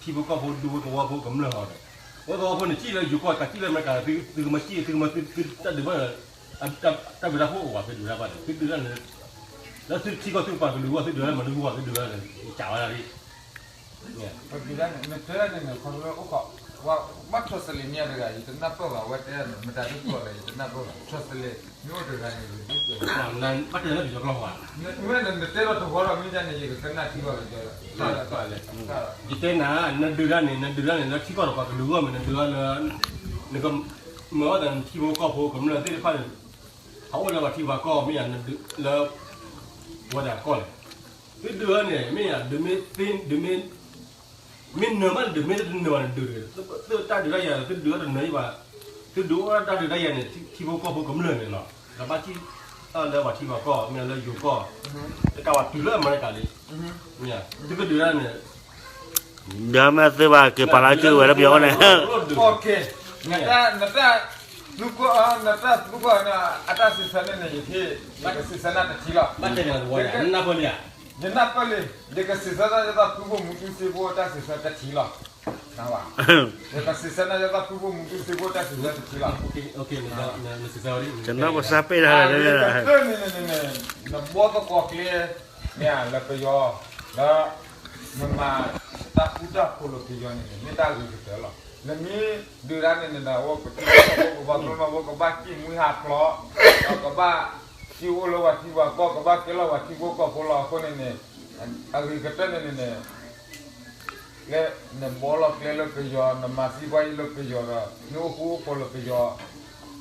ထံဖိကီၢ်ဖိဒူဖိသဝီဖိကမျၢၢ်ဟီဒီး အဝဲသဝီဖိန့ၣ် စံၣ်လၢယိၤကီၢ် တၢ်စံၣ်လၢအမဲရကၤ သုကမၤစံၣ် သုကမၤသုတၢ်ဒုးဘၣ်ဒီး တၢ်ဘျုးတၢ်ဖှိၣ်အိၣ်ဘၣ် သုဒုးတၢ်ဘၣ်န့ၣ် သုဒုးတၢ်န့ၣ် လၢသုထံကီၢ်သုပှၤကလုာ်အဂီၢ် သုဒုးတၢ်မၤဒုးဂီၢ် သုဒုးတၢ်န့ၣ် ယကးဝဲဒၣ်လံ နတဲန့ၣ် ခီဖျိအိၣ်ခိး ဘၣ်ထီၣ်စလ့ၣ်မ့ၢ်တဂၤ ယတနၢ်ပၢၢ်ဘၣ် ဝဲတဲန့ၣ် မတၤဒ်သိးလဲၣ် ယတနၢ်ပၢၢ်ဘၣ် ထီၣ်စလ့ၣ် မ့ၢ်အိၣ်တဂၤန့ၣ် ယဒ်သိး ဘၣ်တဲလၢပယီၤကျိာ်ဘၣ် မ့ၢ်နတဲလီၤတဝီဒီး မ့ၢ်ဒ်န့ၣ် ယကကနၣ်ထံဘၣ်ကဒီး ယတဲနၤ နဒုးတၢ်န့ၣ် နဒုးတၢ်န့ၣ် လၢထံကီၢ်ဒီးပှၤကလုာ်အဂီၢ်မ့ၢ် နဒုးတၢ်လၢ နကမၤအီၣ်သးနထံဖိကီၢ်ဖိကမျၢၢ်သ့ၣ်တဖၣ်န့ၣ် ဟးအိၣ်လၢပှၤထံပှၤကီၢ်မ့ၢ်ယၤ နဒုးလၢ ဝဲဒၣ်ကီၢ်လဲၣ် သုဒုးအီၤန့ၣ် မ့ၢ်ယၤ ဒုးမ့ၢ်သ့ ဒုးမ့ၢ် မ့ၢ်နၢၤမး ဒုးမ့ၢ်တနၢၤဘၣ်န့ၣ် ဒုးတဂ့ၤ သုတၢ်ဒုးတၢ်ယၤ သုဒုးအီၤတနၢၤဘၣ် သုဒုးအီၤတၢ်ဒုးတၢ်ယၤန့ၣ် ထံဖိကီၢ်ဖိကမျၢၢ်န့ၣ်လီၤ ကဘၣ်စံၣ်အီၤလၢပှၤထံပှၤကီၢ် မ့ၢ်လၢယိၤကီၢ် တကးဘၣ်တုၤလၢအမဲရကၤလံ မ့ၢ် သုကဒုးတၢ်န့ၣ် ဒီးမ့ၢ်သုဘၣ်က့ၤပာ်လၢက့ၤဝဲလၢပယီၤန့ၣ် နတၢ် နတၢ် နတၢ်သူကီၢ် နတၢ်သူကီၢ်န့ၣ် အတၢ်စံးဆၢန့ၣ်န့ၣ် ယက ယကစံးဆၢနၤတထံၣ်လီၤ. နနၢ်ပၢၢ်လံဧါ ယနၢ်ပၢၢ်လံ ယကစံးဆၢနၤယသးဖုဘိၣ်မူတူစ့ဖိတၢ်စံးဆၢတထံၣ်လီၤ. ယကစံးဆၢနၤယသးဖုဘိၣ်မူတူစ့ဖိတၢ်စံးဆၢတထံၣ်လီၤ. နစံးဆၢဝဲ နဘီသကိးကျဲ မ့ၢ်လၢပယီၤ လၢ နမၤတၢ်ဃူတၢ်ဖိးလၢပယီၤန့ၣ်န့ၣ် မ့ၢ်တၢ်ဂ့ၤကတၢၢ်လီၤ. နမ့ၢ်ဒုးတၢ်န့ၣ်န့ၣ် အိၣ်ပထံဖိကီၢ်ဖိကဘၣ်ကျိၣ်နီၣ်ဖိကဘၣ်စံၣ်မှံဟးဖျိး ဒီးကဘၣ်စံၣ်အိၣ်လၢပှၤထံပှၤကီၢ် ကဘၣ်ကဲလီၤပှၤထံဖိကီၢ်ဖိလီၤ. အဃိန့ၣ်န့ၣ် အဂ့ၤကတၢၢ်န့ၣ်န့ၣ်န့ၣ် လၢနဘီလီၤကျဲလၢပယီၤ နမၤသံကွၢ်အံၤလၢပယီၤဒီး နအိၣ်ဃူအိၣ်ဖိးလၢပယီၤ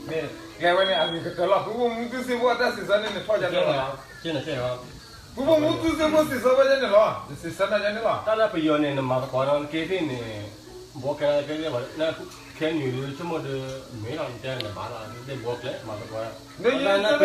မ့ၢ်ကျဲဝဲန့ၣ် အဂ့ၤကတၢၢ်လီၤ. ဖုဘိၣ်မူတူစ့ဖိအတၢ်စံးဆၢန့ၣ်န့ၣ် ထီၣ်ယၤန့ၣ်လီၤ. ဖုဘိၣ်မူတူစ့ဖိစံးဆၢဝဲယၤန့ၣ်လီၤ. ယစံးဆၢနၤယၤန့ၣ်လီၤ. တၢ်လၢပယီၤန့ၣ် နမၤသကိးဒီးနကဲသ့ၣ်န့ၣ် ဘီကျဲကဲသ့ၣ်ဘၣ် နခဲနံၤဒုးဆိကမိၣ်ဒီး မ့ၢ်လီၤနတဲနဘၣ်လီၤ နဘီကျဲမၤသကိး ပယီၤန့ၣ် ပ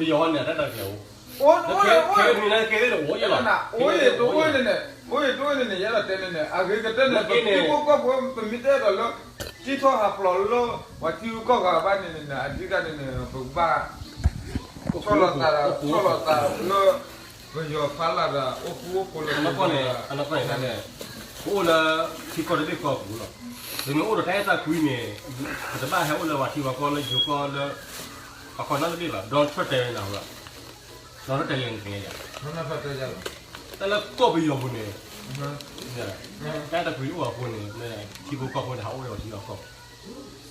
ယီၤန့ၣ် တၢ်တကျဲၤအိၣ် ခဲနံၤနကဲသ့ၣ်တအိၣ်ယဲလီၤ. အိၣ်ယတအိၣ်န့ၣ်န့ၣ် အိၣ်ယတအိၣ်န့ၣ်န့ၣ် ယအဲၣ်ဒိးတဲန့ၣ်န့ၣ် အဂ့ၤကတၢၢ်န့ၣ် ပထံဖိကီၢ်ဖိ ပမ့ၢ်တအဲၣ်ဒိးလၢ စံၣ်ထီၣ်ဟးဖျိးလၢ ပှၤထံဂုၤကီၢ်ဂၤဘၣ်န့ၣ်န့ၣ် အဓိကန့ၣ်န့ၣ် ပကဘၣ် ဆီၣ်လီၤသးဒီး ဆီၣ်လီၤသးလၢ ပယီၤဖးလၢ်ဒီး အိၣ်ဃူအိၣ်ဖိးလၢ အနီၢ်ကီၢ်န့ၣ် အနီၢ်ကီၢ်န့ၣ် ပအိၣ်လၢ ထံကီၢ်တဘ့ၣ်ကီၢ်ပူၤလီၤ. ပမ့ၢ်အိၣ်ဒီးတၢ်အဲၣ်တၢ်ကွံန့ၣ် ပတဘၣ်ဟဲအိၣ်လၢပှၤထံပှၤကီၢ်လၢယိၤကီၢ်လၢ ပှၤကီၢ်နီတဘ့ၣ်ဘၣ် Donald Trump တဲဝဲန့ၣ်လီၤ. Donald Trump တဲယၤန့ၣ် တၢ်လၢကီၢ်ပယီၤပူၤန့ၣ် တၢ်အဲၣ်တၢ်ကွံတအိၣ်အဃိန့ၣ် ထံဖိကီၢ်ဖိန့ၣ်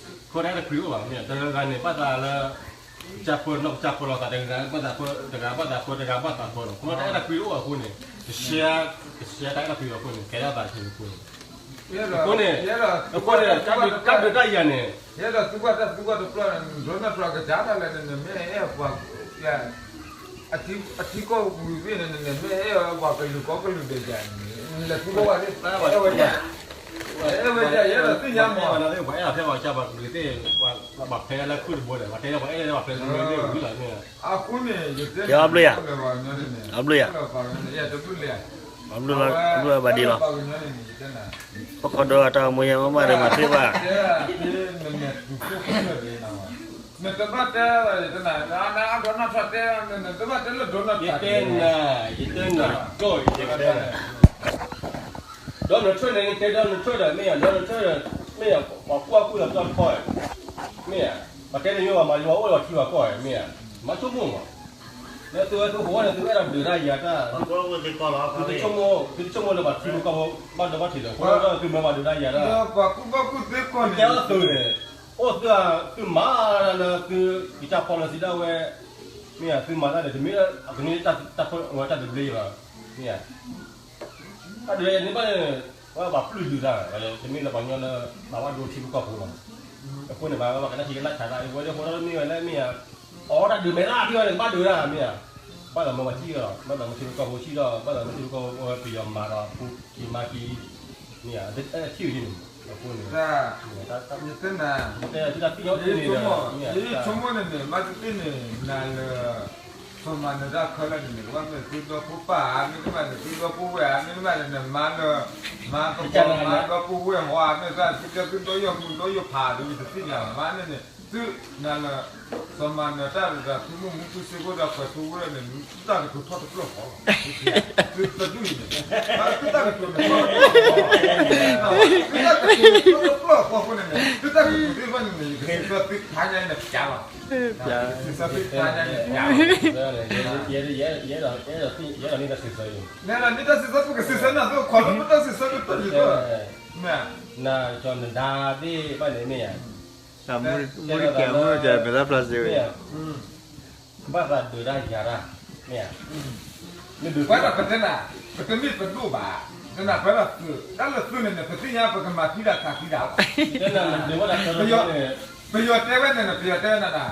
ဟးအိၣ်လၢပှၤထံပှၤကီၢ် အဃိတၢ်အဲၣ်တၢ်ကွံတအိၣ်ဘၣ် မ့ၢ်တဂၤဂၤန့ၣ် ဘၣ်သးလၢ ကစၢ်ဖိနီၢ်ကစၢ်ဖိလီၤသး တဂၤဘၣ်သးဖိ တဂၤဘၣ်သးဖိ တဂၤဘၣ်သးဖိလီၤ. အဃိတၢ်အဲၣ်တၢ်ကွံတအိၣ်ဘၣ်အဃိန့ၣ် ကရှဲ ကရှဲတၢ်အဲၣ်တၢ်ကွံအဃိန့ၣ် ကဲထီၣ်သးထံဖိအဃိန့ၣ် အဃိန့ၣ် အဃိန့ၣ် တၢ်ဒုးတၢ်ယၤန့ၣ် ယဲဒၣ်သုကွၢ်တၢ်သုကွၢ်တဖျၢၣ်န့ၣ် Donald Trump ကစၢ်တၢ်လဲၣ်န့ၣ် မ့ၢ်အဲၣ်ပှၤ အထံကီၢ်ပူၤသ့ၣ်န့ၣ် မ့ၢ်အဲၣ်ပှၤကလုာ်ကီၢ်ကလုာ်ဒီးယၤန့ၣ် လဲၤသုကီၢ်ဝဲသ့ၣ် အဲၣ်ဝဲဒၣ် အဲၣ်ဝဲဒၣ် ယဲဒၣ်သ့ၣ်ညါမး ပှၤအဲၣ်ဖဲပှၤကစၢ်ပှၤကလုာ်သ့ၣ် ပှၤဖဲလၢခုၣ်တဘိဒီး ပှၤတဲလၢပှၤအဲၣ်လၢပှၤဖဲလၢမ့ၢ်ဝံၤလီၤမ့ၢ် အဃိန့ၣ် ယတဲ အဘျုးယၤ အဘျုးယၤ အဘျုးယၤ ဘၣ်ဒံးလီၤ ပခီဒီးတၢ်မူယဲမ့ၢ်ဘၣ်ဒီးမၤသ့ဘၣ် နတဘၣ်တဲ နတဘၣ်တဲလၢ Donald Trump တဲ နတဘၣ်တဲလၢ Donald Trump ယတဲနၤ ယတဲနၤ ကီၢ်ယတဲနၤ Donald Trump န့ၣ် နတဲ Donald Trump ဒီး မ့ၢ်ယၤ Donald Trump ဒီး မ့ၢ်ယၤ ပှၤကွၢ်ကွံာ်လီၤပျီတခီ မ့ၢ်ဧါ, ပှၤတဲတမ့ၢ်ဘၣ် မၤယွၤအိၣ်ဒီးပှၤထံပှၤကီၢ်ဧါ မ့ၢ်ဧါ, မၤဆိကမိၣ်မး, လၢသုဝဲသုဟိဝဲန့ၣ် သုအဲၣ်ဒိးဒုးတၢ်ယၤတၢ်, သုတဆိကမိၣ် သုတဆိကမိၣ်လၢပှၤထံဖိကီၢ်ဖိ ဘၣ်ဒိဘၣ်ထံးလၢၤ အဃိဒီးသုမၢပှၤဒုးတၢ်ယၤတၢ်, သုတဲအီၤသုန့ၣ်, အိၣ်သု သုမၤလၢသု ကစၢ် policy ဒၣ်ဝဲ, မ့ၢ်ဧါ သုမၤတၢ်န့ၣ် တမ့ၢ်လၢ အကန့ၢ်တၢ် တၢ်တဘျ့ဘၣ်, မ့ၢ်ဧါ တၢ်ဒုးန့ၣ်ဘၣ်န့ၣ် ဝဲပှၤပျုၢ်ဒုးတၢ် တမ့ၢ်လၢပှၤကညီလၢ ဘၣ်ဝဲဒိထံဖိကီၢ်ဖိလီၤ, အဃိန့ၣ် ဘၣ်ဝဲပှၤကနၣ်ထံကနၣ်ဆးတၢ် အဝဲဒၣ်ဃိထီၣ်မ့ၢ်ဝဲလၢမ့ၢ်ဧါ, အီတၢ်ဒုးမဲာ်လၢအဒုးဝဲန့ၣ် ကဘၣ်ဒုးတၢ်မ့ၢ်ဧါ, ဘၣ်သးမၢပှၤထံၣ်ဒီး ဘၣ်သးမၢထံဖိကီၢ်ဖိထံၣ်ဒီး ဘၣ်သးမၢထံဖိကီၢ်ဖိဝဲပယီၤမၤဒီး ဖိခံမါခံ မ့ၢ်ဧါ, ထံၣ်န့ၣ် အဃိန့ၣ် ယတဲနၤ ယဆိကမိၣ်န့ၣ်န့ၣ် မ့ၢ်တသ့န့ၣ် နၤလၢ စီၤမၤနၢၤတၢ်ခဲလၢာ်န့ၣ်န့ၣ် ကဘၣ်မ့ၢ်သုဒီပုၢ်ပၢ်ဧါ, မ့တမ့ၢ်န့ၣ် သုဒီပုၢ်ဝဲၢ်ဧါ, မ့တမ့ၢ်န့ၣ် နမါလၢ မါသကိး မါဒီပုၢ်ဝဲၢ်ဟီဧါ, မ့ၢ်သးသုတဲသုဒီယီၢ်မုၢ်ဒီယီၢ်ဖးဒ် ယတသ့ၣ်ညါဘၣ်န့ၣ်န့ၣ် သုနၤလၢ စီၤမၤနၢၤတၢ်ဒီး သုမုၢ်မူသုစ့ဖိဒီး ပှဲၤထူဝဲၢ်န့ၣ် သုတၢ်ကတိၤထီၣ်တဖျၢၣ်ဃီလီၤ, သုတဒူၣ်အံၤန့ၣ် သုတၢ်ကတိၤန့ၣ်ထီၣ်တဖျၢၣ်ဃီလီၤ, သုတၢ်ကတိၤတဖျၢၣ်ဃီအဃိန့ၣ်န့ၣ် သုတၢ်ကတိၤသ့ၣ်တဖၣ်န့ၣ်န့ၣ် ယကစံးဆၢသုဖးညါန့ၣ်ပျးလီၤ. ယကစံးဆၢသုဖးညါန့ၣ်ပျးလီၤ. ယအဲၣ်ဒိးန့ၢ်တၢ်စံးဆၢယိၤ, နအဲၣ်ဒိးန့ၢ်တၢ်စံးဆၢ ပကစံးဆၢနၤ သုခိးလၢပတၢ်စံးဆၢကတၢၢ်ယိၤတၢ်, နကနဒါသ့ၣ်တဖၣ်န့ၣ်မ့ၢ်ဧါ, မူတကဲမူတကဲ မ့ၢ်တၢ်ဖျါစ့ဝဲ ဘၣ်သးဒုးတၢ်ယၤတၢ်, မ့ၢ်ဧါ, ပှၤဒီးပတဲနၤ, ပတမ့ၢ်ပဒိၣ်ဘၣ်, တနၤပှၤဒီးသုး တၢ်လၢသုးန့ၣ်န့ၣ် ပသ့ၣ်ညါပကမၤသံဒၣ်ခးသံဒၣ်လီၤ. ပယီၤတဲဝဲန့ၣ်န့ၣ် ပယီၤတဲဝဲနၤနၤ,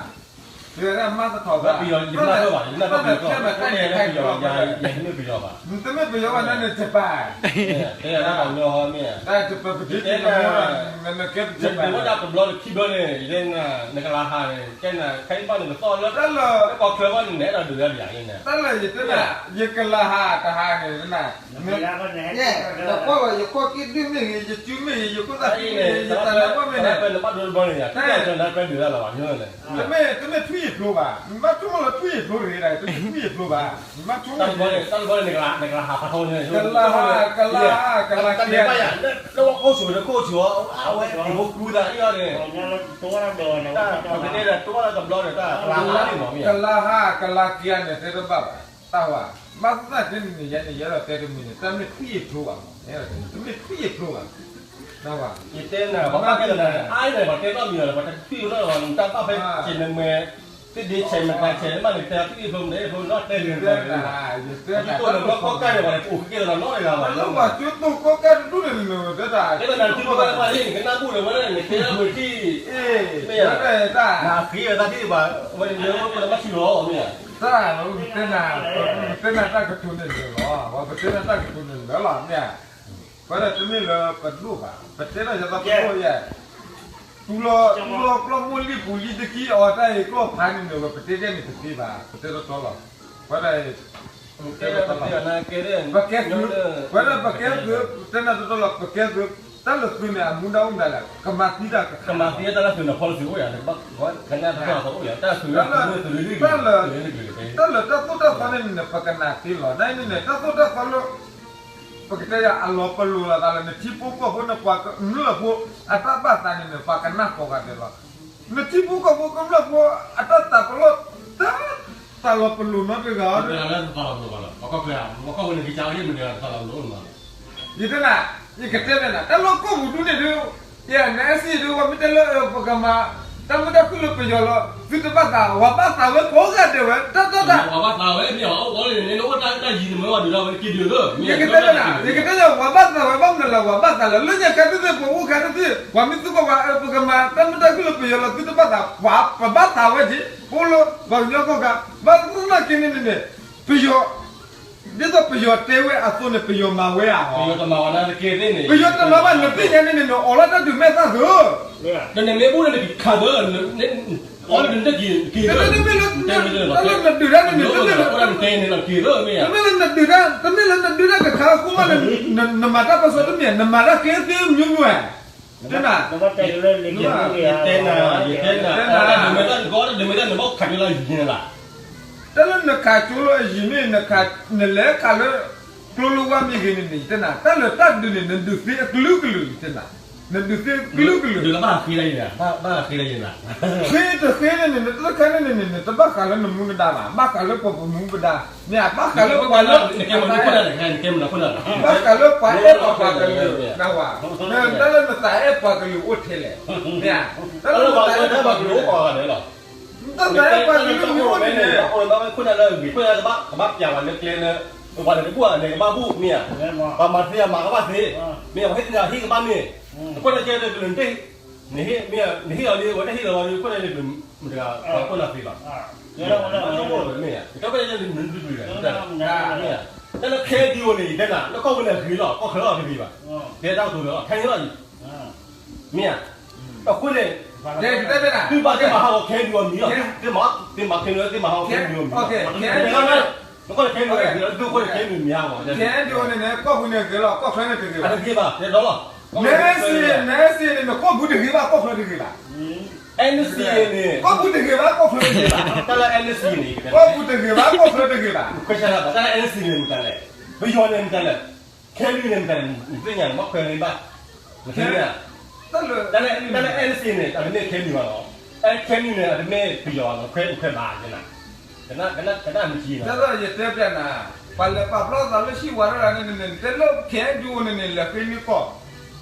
ပယီၤတဲမၤသထီၣ်ဘၣ်, တၢ်လၢခဲမးတၢ်န့ၣ်ခဲမးတၢ်န့ၣ်ခဲမး, တမ့ၢ်ပယီၤဘၣ်, တမ့ၢ်ပယီၤဘၣ်န့ၣ် Japan, တမ့ၢ်ပယီၤဘၣ်န့ၣ် Japan, နကဲ Japan, တဘျီတခီဘျီန့ၣ် နကလၤဟးန့ၣ် ကဲနၤ ခဲအံၤဘၣ်န့ၣ် နသီၣ်လၢတၢ်လၢ ကီၢ်ချၢဘၣ်န့ၣ် နအဲၣ်ဒိးဒုးတၢ်ဒ်အံၤန့ၣ်, တၢ်လၢယတဲနၤ, ယကလၤဟးတဟးန့ၣ်နၤ, ယကွၢ်လီၤ ယခီၣ်က့ဒုမ့ၢ်ဂ့ၤ, ယစုမ့ၢ်ဂ့ၤ, ယခိၣ်သၣ်ဖံမ့ၢ်ဂ့ၤ, ယတၢ်လၢပှၢ်မ့ၢ်ဂ့ၤ, နဘၣ်ဒိတဘျီန့ၣ် တၢ်လၢပှဲၤဒုးတၢ်လီၤဘၣ်, တမ့ၢ်ထွံၣ်ယဖျိဘၣ်, နဘၣ်ဆိကမိၣ်လၢထွံၣ်ယဖျိတဂ့ၤ, တမ့ၢ်ထွံၣ်ယဖျိဘၣ်, နဘၣ်ဆိကမိၣ်လၢထွံၣ်ယဖျိ, ကလၤဟး, ကလၤဟး, ကလၤက့, တၢ်လၢဝဲခိၣ်ဆူၣ်ဝဲလၢခိၣ်ဆူၣ်အီၤ အဝဲက့ၤဖိကူသးအံၤအီၤန့ၣ်, တၢ်ပကတဲဒီးတဝီလၢတဘျီန့ၣ် တၢ်ကလၤဟးန့ၣ်မ့ၢ်, ကလၤဟး, ကလၤက့န့ၣ် တဲတဘၣ်ဘၣ်, တၢ်ဝဲ, ဘၣ်သ့ၣ်သ့ၣ်န့ၣ်န့ၣ် ယဲန့ၣ် ယအဲၣ်ဒိးတဲတမံၤန့ၣ် တမ့ၢ်ထွံၣ်ယဖျိဘၣ်မ့ၢ်, တမ့ၢ်ထွံၣ်ယဖျိဘၣ်, တၢ်ဝဲ, ယတဲနၤ ပှၤဘၣ်ကဲနၤ, အါန့ၣ် ပှၤတဲဘၣ်မံၤလီၤ, ပှၤတထွံၣ်ဘၣ်လီၤ, နတၢ်ဘၣ်ဖဲကဲနမဲာ် သ့ၣ်ဒ့ဆဲးမတၤဆဲး မ့ၢ်နတဲထွံၣ်ယဖျိမ့ၢ် ယဖျိနီၣ်တဲဂ့ၤ, ယတဲနၤ, ယတဲနၤ တၢ်လၢကီၢ်ကၢ်န့ၣ် ပှၤန့ၣ် အိၣ်က့ၤလီၤနီတဂၤဘၣ်, တၢ်လၢပှၤကၠိတိၢ်ကီၢ်ကၢ်တဒူၣ်န့ၣ် တဲတၢ်, တဲနၤ နထွံၣ်ဘၣ်ဘၣ်န့ၣ် နကနၢ်ဘူၣ်န့ၣ် ဝဲဒၣ်န့ၣ် နတဲလၢဝဲထံၣ်, မ့ၢ်ဧါ, နဃ့ဝဲတၢ်ထံၣ်ဘၣ်, ဝဲန့ၣ်လၢပှၤတဘၣ်ဆံးလီၤ မ့ၢ်ဧါ, တၢ်, ပတဲနၤ, ပတဲနၤတၢ်ကတိၤန့ၣ်လၢာ်လီၤ, ပတဲနၤတၢ်ကတိၤန့ၣ်လၢာ်လီၤ မ့ၢ်ဧါ, ပှၤဒီးတမ့ၢ်လၢပဒိၣ်ဘၣ်, ပတဲဒၣ်ယသးပဒိၣ်ယဲၢ် တူၢ်လီၤ, တူၢ်လီၤကျီၢ်မိၢ်လံၣ်ပူၤလံတကံအီၤတၢ်အံၤကျီၢ်ဖးန့ၣ်န့ၣ် ပတဲဒ်န့ၣ်တသ့ဘၣ်, ပတဲတီတီလီၤ, ပှၤဒီး, ပကဲသုး, ပှၤဒီးပကဲသုး, ပတဲနၤတီတီလီၤ ပကဲသုး, တၢ်လၢသုးန့ၣ် အမူဒါအိၣ်မတၤလဲၣ်, ကမၤသံတၢ်ကခး, ကမၤသံတၢ်လၢသုးန့ၣ် policy အိၣ်ယၤ, ကနၣ်တၢ်အိၣ်ယၤ, တၢ်သုးန့ၣ် တၢ်လၢ, တၢ်လၢတၢ်သိၣ်တၢ်သီန့ၣ်န့ၣ် ပကနၣ်သ့လီၤ, နန့ၣ်န့ၣ် တၢ်သိၣ်တၢ်သီလၢ ပကတဲယၤအလီၤပလိာ်လီၤသးလၢ နထံဖိကီၢ်ဖိ နပှၤကမျၢၢ်ဖိ အတၢ်ဘၣ်သးန့ၣ်န့ၣ် ပှၤကနၣ်ကိးဂၤဒဲးလီၤ, နထံဖိကီၢ်ဖိကမျၢၢ်ဖိ အတၢ်သးပလီၢ်, တၢ်သးလီၤပလိာ်နီတဂၤအီၤ, ယတဲနၤ, ယကတဲနၤ, တၢ်လၢကီၢ်ပူၤဒုန့ၣ်ဒုး, ယနအဲၣ်စံးဒုး ပှၤမ့ၢ်တဲလၢပကမၤ တၢ်မုာ်တၢ်ခုၣ်လၢပယီၤလီၤ, သုတဘၣ်သး, ဝၤဘၣ်သးဝဲကိးဂၤဒဲးဝဲ, တၢ်တၢ်တၢ်, ဝၤဘၣ်သးဝဲမ့ၢ်အီၤ, အိၣ်ဝဲန့ၣ် နအိၣ်တၢ်ယံၤန့ၣ်မ့ၢ်ဝဲဒုးလီၤဝဲက့ၤဒုးလၢ, ယကတဲနၤ, ယကတဲနၤ ဝၤဘၣ်သးဝဲဘၣ်မနုၤလဲၣ်, ဝၤဘၣ်သးလၢ လၢညါခါသ့ၣ်သ့ၣ် ပအိၣ်ခါသ့ၣ်သ့ၣ် ပှၤမ့ၢ်သံကွၢ်ဝဲ ပကမၤတၢ်မုာ်တၢ်ခုၣ်လၢပယီၤလီၤ သုတဘၣ်သး, ပှၤပဘၣ်သးဝဲဒၣ်, ပအိၣ်လၢပှၤကညီကီၢ်ဂၤ, ဘၣ်သနာ်က့န့ၣ်န့ၣ်န့ၣ်, ပယီၤ ဒ်သိးပယီၤတဲဝဲအသိးန့ၣ် ပယီၤမၤဝဲဧါ, ပယီၤတမၤဝဲနၤတက့ၢ်သ့ၣ်န့ၣ်, ပယီၤတမၤဘၣ် နသ့ၣ်ညါန့ၣ်န့ၣ် နအိးလီၤတၢ်ဒုးမဲာ်သၣ်သု, နမ့ၢ်ဘူၣ်န့ၣ် နက့ၤခးသု, အိးလီၤနတက့ၢ်, တမ့ၢ်လၢ, တၢ်လၢနဒုးတၢ်န့ၣ်န့ၣ် တမ့ၢ်လၢ, တမ့ၢ်လၢနဒုးတၢ်, တမ့ၢ်လၢနဒုးတၢ်ကခးအဃိမး, နမၤတၢ်ပၢဆှၢတမ့ၢ်, နမၤတၢ်ကဲသ့မျိုးမျိုးဧါ, တဲနၤ, ယတဲနၤ, ယတဲနၤ, တၢ်ဒုးမဲာ်သၣ် နဘၣ်ခးကၠိလၢအယံၤန့ၣ်လီၤ, တၢ်လၢနခးကၠိလၢအယံၤမ့ၢ်, နလဲၤခးလၢ ကျိလၢဝါမ့ၢ်ဂ့ၤန့ၣ်န့ၣ် ယတဲနၤ, တၢ်လၢတၢ်ဒုးန့ၣ် နဒုးသ့အကလုာ်ကလုာ် ယတဲနၤ, နဒုးသ့အကလုာ်ကလုာ်, ဘၣ်ဃ့ဒၣ်ယဲနၤ, ဘၣ်ဃ့ဒၣ်ယဲနၤ, ဃ့တဃ့န့ၣ်န့ၣ် နတခါန့ၣ်န့ၣ်န့ၣ် နတဘၣ်ဃးလၢနမူနဒါဘၣ်, ဘၣ်ဃးလၢပပမူပဒါ, မ့ၢ်ဧါ, ဘၣ်ဃးလၢပှၤလၢ, နကဲမနုၤခိၣ်နၢ်လဲၣ်, နကဲမနုၤခိၣ်နၢ်လဲၣ်, ဘၣ်ဃးလၢပှၤအဲၣ်ပှၤပှၤကလုာ်, နဝဲ, တၢ်လၢနသးအဲၣ်ပှၤကလုာ်အိၣ်ထဲလဲၣ်, မ့ၢ်ဧါ, တၢ်လၢနသးအဲၣ်ပှၤကလုာ်အိၣ်ထဲလဲၣ်, နသးအဲၣ်ပှၤကလုာ်မ့ၢ်အိၣ်န့ၣ်န့ၣ်, အဝဲဘၣ်ဝဲခိၣ်နၢ်လၢအဂ့ၤ, ခိၣ်နၢ်ကဘၣ်ပျးဝဲလၢကျဲလၢ, ပှၤန့ၣ်တဘူၣ်အန့ၣ်ကဘၣ်ဘူၣ်မ့ၢ်ဧါ, ပှၤမၤသ့အမၤကဘၣ်သ့, မ့ၢ်ဧါ, ပှၤဟ့ၣ်သ့ၣ်ညါဟ့ၣ်ကဘၣ်န့ၣ်, အခိၣ်နၢ်ကဲလၢကလုာ်တ့ၢ်, နဟ့ၣ်မ့ၢ်ဧါ, နဟ့ၣ်အီၤလံ အဝဲတဟ့ၣ်လီၤလံ အခိၣ်နၢ်လၢကလုာ်မတၤတဂၤ ပှၤခိၣ်နၢ်သ့ဘၣ်, မ့ၢ်ဧါ, တၢ်လၢခဲဒံးအိၣ်န့ၣ် ယတဲနၤ လၢကီၢ်ပူၤန့ၣ်အဂ့ၤလီၤ ကီၢ်ချၢအီၤတဂ့ၤဘၣ်, တဲတၢ်ကတိၤလၢ ခဲဒံးလီၤ မ့ၢ်ဧါ, အဃိန့ၣ်, သုဘၣ်သ့ၣ်မၤဟးဂီၤခဲဒံးအီၤမံၤလီၤ, သ့မၤခဲဒံး သ့မၤဟးဂီၤခဲဒံးအီၤမံၤလီၤ, နကွၢ်လၢခဲဒံးအီၤဂ့ၤလီၤ, သုကွၢ်လၢခဲဒံးအီၤမံၤဟးဂီၤ, ခဲဒံးအီၤန့ၣ်န့ၣ် ကီၢ်ပူၤန့ၣ်ဂ့ၤလီၤ ကီၢ်ချၢန့ၣ်တဂ့ၤဘၣ်, တဂ့ၤဘၣ်, တဲဒီးလီၤ, နဲစ့, နဲစ့န့ၣ် နကီၢ်ပူၤတဂ့ၤဘၣ် ကီၢ်ချၢတဂ့ၤဘၣ်, အဲ နဲစ့ န့ၣ် ကီၢ်ပူၤတဂ့ၤဘၣ် ကီၢ်ချၢတဂ့ၤဘၣ်, တၢ်လၢ အဲ နဲစ့ န့ၣ် ကီၢ်ပူၤတဂ့ၤဘၣ် ကီၢ်ချၢတဂ့ၤဘၣ်, ခွဲးဆါဘၣ် တၢ်လၢ အဲ နဲစ့ န့ၣ် မတၤလဲၣ်, ပယီၤန့ၣ်မတၤလဲၣ်, ခဲဒံးန့ၣ်မတၤလဲၣ်, နသ့ၣ်ညါန့ၣ် မ့ၢ်ခွဲးန့ၣ်ဘၣ်, နထံၣ်မ့ၢ်ဧါ, တၢ်လၢ တၢ်လၢ အဲၣ်နစ့န့ၣ် အတမ့ၢ်ခဲနံၣ်ဘၣ်နီၤ, အဲၣ်ခဲနံၣ်န့ၣ် အတမ့ၢ်ပယီၤဘၣ်နီၤ, ခွဲးခွဲးဘၣ်ယဲနၤ, ကနၣ်မံၤကံနီၤ, ယတဲပျဲနၤ, ပှၤလဲၤပာ်ဖျါသးလၢဟံၣ်ဝါဒၣ်န့ၣ်န့ၣ် တဲလၢ ခဲအံၤဒုးအိၣ်န့ၣ်န့ၣ် လဲၤဃ့န့ၢ်ကီၢ် ပှ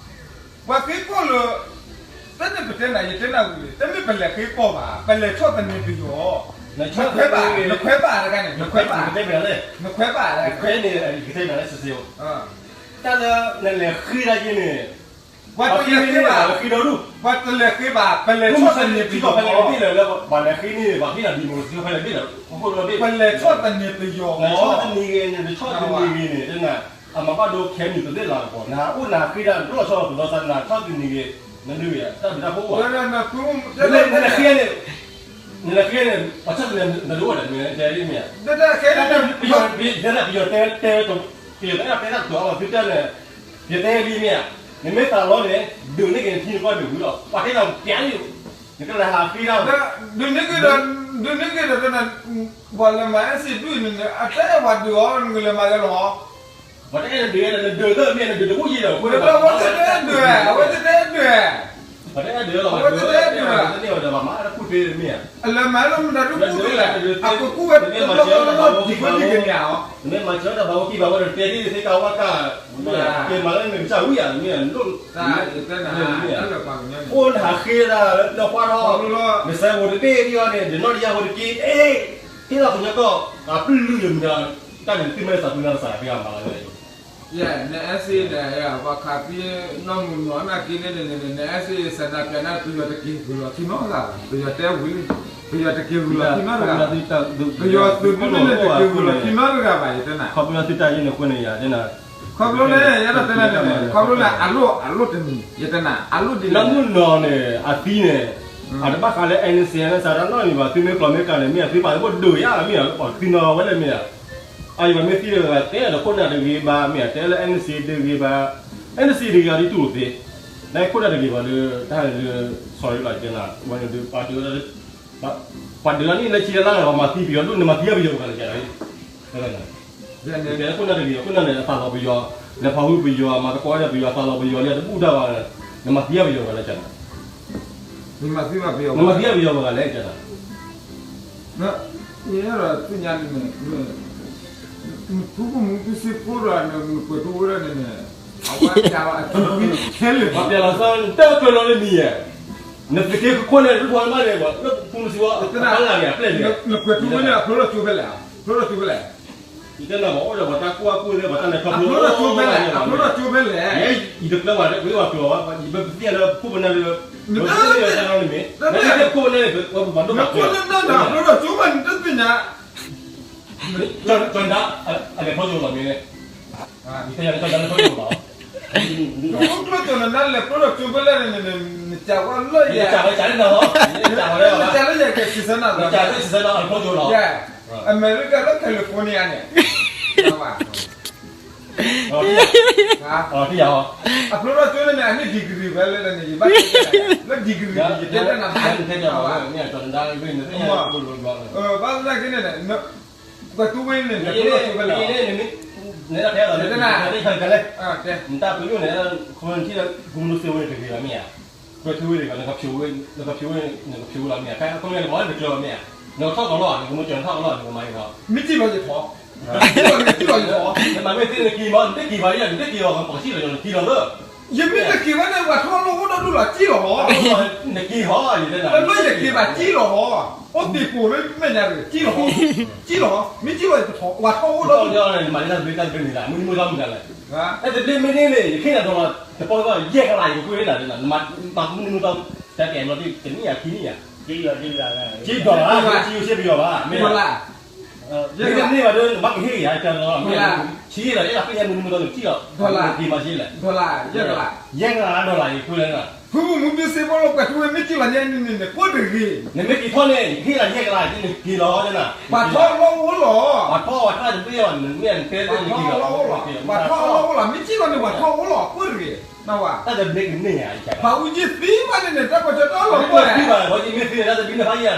ၤဃ့ကီၢ်လၢ တၢ်န့ၣ်ပတဲနၤ ယတဲနၤဝံၤလံ တမ့ၢ်ပလဲၤဃ့ကီၢ်ဘၣ် ပလဲၤဆီၣ်သနံးပယီၤ, နခွဲးဘၣ် နခွဲးဘၣ်တဂၤန့ၣ် နခွဲးဘၣ်, နခွဲးဘၣ်တဂၤန့ၣ်, တၢ်လၢနလဲၤဃ့ဒၣ်က့ၤန့ၣ် ပှၤတလဲၤဃ့ဘၣ် ပှၤတလဲၤဃ့ဘၣ် ပလဲၤဆီၣ်သနံးပယီၤ, ပလဲၤဘ့ၣ်လၢ ပှၤလဲၤဃ့န့ၣ် ပှၤဟ့ၣ်နၤ democracy ဖဲလဲၣ်ဘ့ၣ်လီၤ, ပလဲၤဆီၣ်သနံးပယီၤ, နဆီၣ်သနံးဂ့ၤ နဆီၣ်သနံးဂ့ၤန့ၣ် တနၤ အမၤဘၣ်ဒိခဲနံၣ်ပသ့ၣ်လၤကပီၤ နအိၣ်နဃ့ဒၣ်တဘျီဆီ ပလီၤစၢ်နၤဆီၣ်သနံးဂ့ၤ, နဒုးတၢ်ဘျုးတၢ်ဖှိၣ်ဘၣ်, နလဲၤဃ့န့ၣ် နလဲၤဃ့န့ၣ် ပှၤဆီၣ်သနံးနဒုးအိၣ်ဒီးမ့ၢ်တဲဒ်မ့ၢ်ဧါ, ပယီၤတဲ ပယီၤတဲ ပယီၤတဲတၢ်ကတိၤအီၤ သုတဲန့ၣ် ယတဲဒ်မ့ၢ်ဧါ, နမ့ၢ်သးလီန့ၣ် ဒုးန့ၢ်က့ၤနထံနကီၢ်ဒုးဝံၤလီၤ ပှၤတဲနၤပျးန့ၣ်, နကလဲၤဟးဃ့ဒၣ်, ဒုးန့ၢ်က့ၤဒီး ဒုးန့ၢ်က့ၤဒီး ပှၤလဲၤမၤ အဲၣ်စ့ဒုးန့ၣ် အတၢ်အဲၣ်ပှၤဒုးအီၤ နကလဲၤမၤလၢလီၤ ပှၤတအဲၣ်ဒုး နဒုးသၢမ့ၢ် နဒုးတဘူၣ်ယံၤဒီး အဝဲသ့ၣ်တအဲၣ်ဒုး အဝဲသ့ၣ်တအဲၣ်ဒုး, ပှၤတအဲၣ်ဒုးလီၤ အဝဲသ့ၣ်တအဲၣ်ဒုး, အလဲၤမၤလၢမတၤဒုးကူၣ်ဒ်လဲၣ်, အကကူၣ်ဝဲတဘျီဘျီဘျီဘျီ ဒံးဝဲဒ်ကန့ၣ်ဧါ, နမ့ၢ်မၤစၢၤတၢ်ဘၣ်ဝဲကံဘၣ်ဝဲဒီး တဲဒ်သ့ၣ်ကဝါကၢ်, က့ၤမၤလၢနကစၢ်ဝံၤယၤ မ့ၢ် အိၣ်နဟးဃ့ဒၣ်လၢနကွၢ်ထီၣ်, နစဲးဖိတဘ့ၣ်ဒ်အီၤန့ၣ် ဒနီၣ်တယၢ်ဖိတက့ၢ်, ဟ့ၣ်လီၤကညီကီၢ် အပျုၢ်ယမုၢ်ဒီး တၢ်န့ၣ်သုမ့ၢ်သးပှၢ်သးစၢ်တဂၤမၤလီၤဝဲ, ယဲ နအဲၣ်စ့န့ၣ် ပှၤခးသံနီၢ်မုၢ်နီၢ်နာ်က့န့ၣ်န့ၣ် နအဲၣ်စ့ဆန္ဒပြန့ၣ် ပယီၤတက့ၤဂုၤလီၤထံနီတဂၤဘၣ်, ပယီၤတဲဝံၤလံ, ပယီၤတက့ၤဂုၤလီၤထံနီတဂၤ, ပယီၤသုးဒုန့ၣ်တက့ၤဂုၤလီၤထံနီတဂၤဘၣ် ယတဲနၤ, ခီဖျိလၢသုတၢ်ယဲန့ၣ်အဃိန့ၣ်ယၤတဲနၤ, ခီဖျိလၢ ယဲဒၣ်တဲနၤန့ၣ် ခီဖျိလၢ အလိၣ်အလိၣ်တမံၤ ယတဲနၤ အလိၣ်ဒ်လဲၣ် နီၢ်မုၢ်နီၢ်န့ၣ် အသံန့ၣ် အတဘၣ်ဃးလၢ အဲၣ်အၣ်စ့ အစးတၢ်နီတမံၤဘၣ်, သုမ့ၢ်ကျီၤမ့ၢ်ကၤန့ၣ် မ့ၢ်သုပာ်သဘိၣ်ဒိၣ်ယါမ့ၢ် အီၤသံနီၤဝဲလဲၣ်မ့ၢ်ဧါ, အယွၤမ့ၢ်သံတဂၤတဲဒီးခိၣ်နၢ်တဂ့ၤဘၣ် မ့ၢ်ဧါ တဲလၢ အဲၣ်အၣ်စ့ တဂ့ၤဘၣ်, အဲၣ်အၣ်စ့ တဂ့ၤအီၤဒ်တူၢ်လိာ်သ့, နခိၣ်နၢ်တဂ့ၤဘၣ်ဒီး တၢ်လၢ sorry လီၤ ယတဲနၤ ဝဲန့ၣ်ဒုးပာ်ဒုး ပှၤဒုးလၢနံၣ်လၢဆံလၢ်လၢ် ပှၤမၤသံပယီၤဒိၣ် နမၤသံပယီၤတဂၤလၢၤကဒီး, တဲနၤ, တဲခိၣ်နၢ်တဂ့ၤ ခိၣ်နၢ်န့ၣ် အသးလီၤပယီၤ, လဲၤဖီၣ်ဟုၣ်ပယီၤ မၤသကိးဝဲဒၣ်ပယီၤ အသးလီၤပယီၤလံ အတဘူၣ်တၢ်ဘၣ်, နမၤသံပယီၤတဂၤလၢၤကဒီး, နမၤသံပယီၤတဂၤလၢၤကဒီး, ယဲဒီးသ့ၣ်ညါန့ၣ် နဖုကမူပစ့ဖိဒီး နကွဲးထူဝဲဒၣ်န့ၣ်န့ၣ်, အဝဲဒၣ်အထူဝံခဲလၢာ် ပှၤပျဲလီၤသီ တၢ်ပၢလီၤလၢနံၤယဲ, နသုးက့ခိၣ်န့ၣ် တထွဲမးန့ၣ် လၢပူၤစံဝါ တနၤ အပျဲၢ်န့ၣ် နကွဲးထူဝဲန့ၣ် အဖျိထီၣ်ကၠိဖဲလဲၣ်, အဖျိထီၣ်ကၠိဖဲလဲၣ်, ယတဲနၤမ့ၢ်အိၣ်ဒီးပှၤတၢ်ကူၣ်ဘၣ်ကူၣ်သ့ ပှၤတၢ်လဲၤခီဖျိ အဖျိထီၣ်ကၠိဖဲလဲၣ်, အဖျိထီၣ်ကၠိဖဲလဲၣ်, ယတကျၢၤဘၣ် ပှၤပျဲလီၤဘၣ် ယဘၣ်ပသ့ၣ်ညါလၢခိၣ်ပနၢ်လၢ နတၢ်န့ၣ် နတၢ်န့ၣ် ခိၣ်ပနၢ်လၢ ပှၤဘၣ်ဒိဘၣ်ကျၢၤ နခိၣ်နၢ်န့ၣ် အဖျိထီၣ်ကၠိမး နတသ့ၣ်ညါ ကၠီၣ်ဒါ အလဲၤဖျိကၠိလီၤမ့ၢ်န့ၣ်, ယတဲယၤလၢကၠီၣ်ဒါလဲၤဖျိကၠိလီၤ, နအိၣ်ကျိၣ်စ့ၢ်နနါလဲၤဖျိထီၣ်ကၠိဖဲလဲၣ်န့ၣ် နစံးဝဲလၢယၤ, နစံးဝဲလၢယၤ, နစံးလၢယၤကဆံးစဲနၤလီၤ, နစံးလၢဆံးစဲနၤ အလဲၤဖျိကၠိလီၤ, အမဲရကၤလၢ California န့ၣ် ထံၣ်ယၤ, အဖျိထီၣ်ကၠိန့ၣ်န့ၣ် အန့ၣ် degree ဖဲလဲၣ်န့ၣ် ယဘၣ်တဲလၢ degree ယတဲတၢ်နၤ ဘၣ်တဲတၢ်ဘၣ်, ဘၣ်သနာ်က့န့ၣ် ကွဲးထူဝဲန့ၣ် နတၢ်ပျိၢ်န့ၣ် ခီမ့ၢ်ထံၣ် ကမူစ့ဝဲန့ၣ်တဂ့ၤဘၣ်မ့ၢ်ဧါ, ကွဲးထူဝဲန့ၣ် နကဖျိဝဲ နကဖျိဝဲ နကဖျိဝဲလီၤမ့ၢ်ဧါ, ခီမ့ၢ်နကဘၣ်နကျၢၤမ့ၢ်ဧါ, နကထီၣ်ကီးလီၤ နကမူကၠီၤနထီၣ်ကီးလီၤ နကမၤအံၤလီၤ, မ့ၢ်ထံၣ်လီၤယထီၣ်, မ့ၢ်ထံၣ်လီၤယထီၣ်, နမၤမ့ၢ်သ့နက့ၤမ့ၢ် နတက့ၤဘၣ်ယၤ နတက့ၤအီၤ ပှၤထံၣ်လီၤယၤ နက့ၤလီၤလၢ ယမ့ၢ်တက့ၤဘၣ်န့ၣ် ပှၤထီၣ်လီၢ်အိၣ်ဒီးဒူၣ်လီၤ ကံၣ်လီၤဟီ, နက့ၤဟီ, တဘျီယက့ၤဘၣ်ကံၣ်လီၤဟီ, အိၣ်သံးပိာ်လၢမဲာ်ညါတဂ့ၤ ကံၣ်လီၤဟီ, ကံၣ်လီၤဟီ, မ့ၢ်ကံၣ်လီၤ ပှၤထီၣ်အိၣ်ဒီးဒူၣ်, မၤတၢ်တဘျ့တၢ်တဘျ့န့ၣ်လၢ မုၢ်နံၤမုၢ်သီမုၢ်နၤလဲၣ်, တၢ်တဘျ့မ့ၢ်န့ၣ်န့ၣ် ယခ့နၤဒီး တပီၢ်ဘၣ် ယဲၢ်ကလး ယကကွၢ်နၤ မၤမုၢ်နံၤမုၢ်သီ တၢ်ကဲဘျီဒ် တနံၣ်ယၤခံနံၣ်ယၤ, က့ၤဒီးလၢ က့ၤဒီးလၢ က့ၤယိၤစ့ပယီၤဘၣ် မ့ၢ် မ့ၢ်တန့ၢ်ဘၣ်ဒီး နဘၣ်ကဟ့ၣ်ယၤတၢ်လီၤ မ့ၢ် ဆံးလီၤ ယဲၢ်လး ဖဲယဲၢ်မုၢ်နံၤမုၢ်သီန့ၣ် ကံၣ်လီၤ က့ၤမၤဆံးလဲၣ် ယဲၢ်ကလး dollar ယကွၢ်လဲၣ်နၤ, ဖုမူပစ့ဖိလီၤ ကွဲးထူဝဲမ့ၢ်ကံၣ်လီၤညါန့ၣ်န့ၣ် ကိၣ်တဂ့ၤ, နမ့ၢ်က့ၤထီၣ်န့ၣ် ယဟ့ၣ်လီၤယဲၢ်ကလး ယက့ၤလီၤလၢနၤ, ပှၤထီၣ်လီၢ်အိၣ်လီၤ, ပှၤထီၣ်ဝဲထီၣ်တဘ့ၣ်ဘၣ် နမ့ၢ်တဲလၢနက့ၤလီၤ, ပှၤထီၣ်လီၢ်အိၣ်လီၤ, မ့ၢ်ကံၣ်လီၤန့ၣ် ပှၤထီၣ်အိၣ်လီၤ, မ့ၢ်ကံၣ်လီၤန့ၣ် ပှၤထီၣ်အိၣ်လီၤ ကိၣ်တဂ့ၤ, တၢ်တဘျ့ကန့ၢ်ဧါ, ပှၤအူကၠံသံမးန့ၣ်န့ၣ် တၢ်ပၢၢ်ဆၢတၢ်လီၤပှဲၤ, ပှၤအူကၠံသံမးန့ၣ်န့ၣ် တၢ်ပၢၢ်ဆၢတၢ်လီၤပှဲၤ, ပှၤအ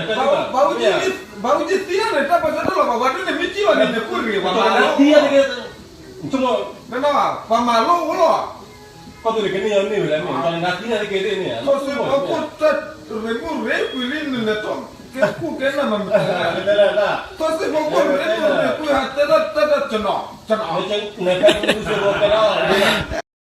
ူကၠံသံမးန့ၣ် တၢ်ပၢၢ်ဆၢတၢ်လီၤပှဲၤ ပှၤဒ်န့ၣ်မ့ၢ်ကံၣ်လီၤန့ၣ်န့ၣ် ကိၣ်တဂ့ၤ, ပှၤမၤလီၢ်အိၣ်လီၤ, ပှၤမၤလီၢ်အိၣ်လီၤ, ကီၢ်သူလ့ၤကန့ၢ်အီၤန့ၢ်ဝဲလဲၣ်န့ၣ်, နၤသံနၤတက့ၢ်သ့ၣ်န့ၣ်, ထီၣ်စ့ၢ်ကီးဖိတရ့မုၣ်ရ့ကွံာ်လံန့ၣ်လဲၤထီၣ်ကဲကူၣ်ကဲနၢ်မၤမတၤ, ထီၣ်စ့ၢ်ကီးဖိတရ့မုၣ်ရ့ကွံာ်ဟးတဲဒၣ်တဲဒၣ်ကနီၤ, ကနီၤ, နဖဲတမုၢ်စ့ၢ်ကီးတဲလီၤ,